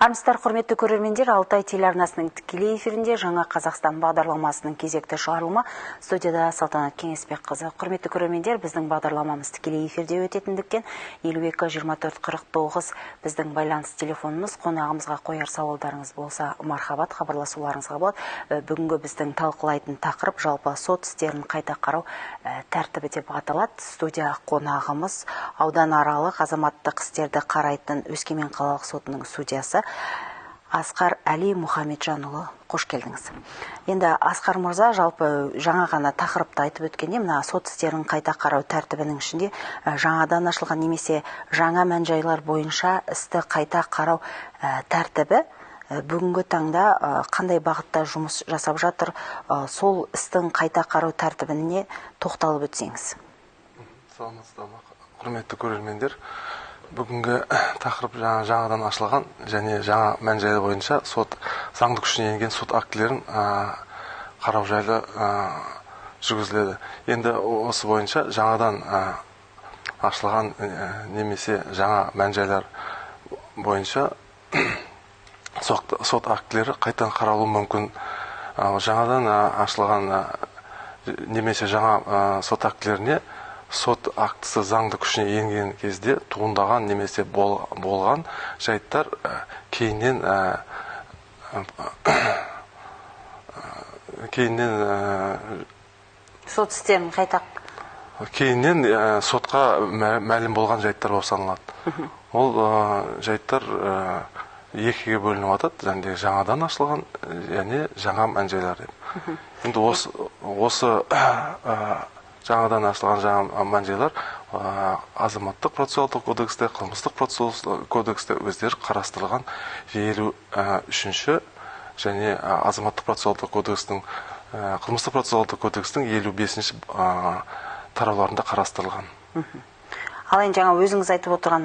Армысыздар, құрметті көрермендер, Алтай телеарнасының тікелей эфирінде Жаңа Қазақстан бағдарламасының кезекті шығарылымы. Студияда Салтанат Кеңесбекқызы. Құрметті көрермендер, біздің бағдарламамыз тікелей эфирде өтетіндіктен 52 24 49 біздің байланыс телефонымыз. Қонағымызға қояр сауалдарыңыз болса, мархабат, хабарласуларыңызға болады. Бүгінгі біздің талқылайтын тақырып жалпы сот істерін қайта қарау тәртібі деп аталады. Студия қонағымыз ауданаралық азаматтық істерді қарайтын Өскемен қалалық сотының судьясы Асқар Әли Мұхамеджанұлы, қош келдіңіз. Енді Асқар мырза, жалпы жаңа ғана тақырыпты айтып өткенде, мына сот істерін қайта қарау тәртібінің ішінде жаңадан ашылған немесе жаңа мән-жайлар бойынша істі қайта қарау тәртібі бүгінгі таңда қандай бағытта жұмыс жасап жатыр, сол істің қайта қарау тәртібіне тоқталып өтсеңіз. Саламатсыздар ма, құрметті көрермендер. Бүгінгі тақырып жаңадан ашылған және жаңа мән-жайлар бойынша сот заңды күшіне енген сот актілерін қарау жайлы жүргізіледі. Енді осы бойынша жаңадан ашылған немесе жаңа мән-жайлар бойынша сот актілері қайтадан қаралуы мүмкін. Жаңадан ашылған немесе жаңа сот актілеріне сот актісі заңды күшіне енген кезде туындаған немесе болған жайттар кейіннен сот істерін қайта кейіннен сотқа мәлім болған жайттар болып саналады. Ол жайттар екіге бөлініп атады, және жаңадан ашылған және жаңа мән-жайлар деп. Енді осы жаңадан ашылған жаңа мән-жайлар азаматтық процессуалдық кодексте, қылмыстық процессуалдық кодексте өздері қарастырылған 53-ші және азаматтық процессуалдық кодекстің, қылмыстық процессуалдық кодекстің 55-ші тарауларында қарастырылған. Ал енді жаңа өзіңіз айтып отырған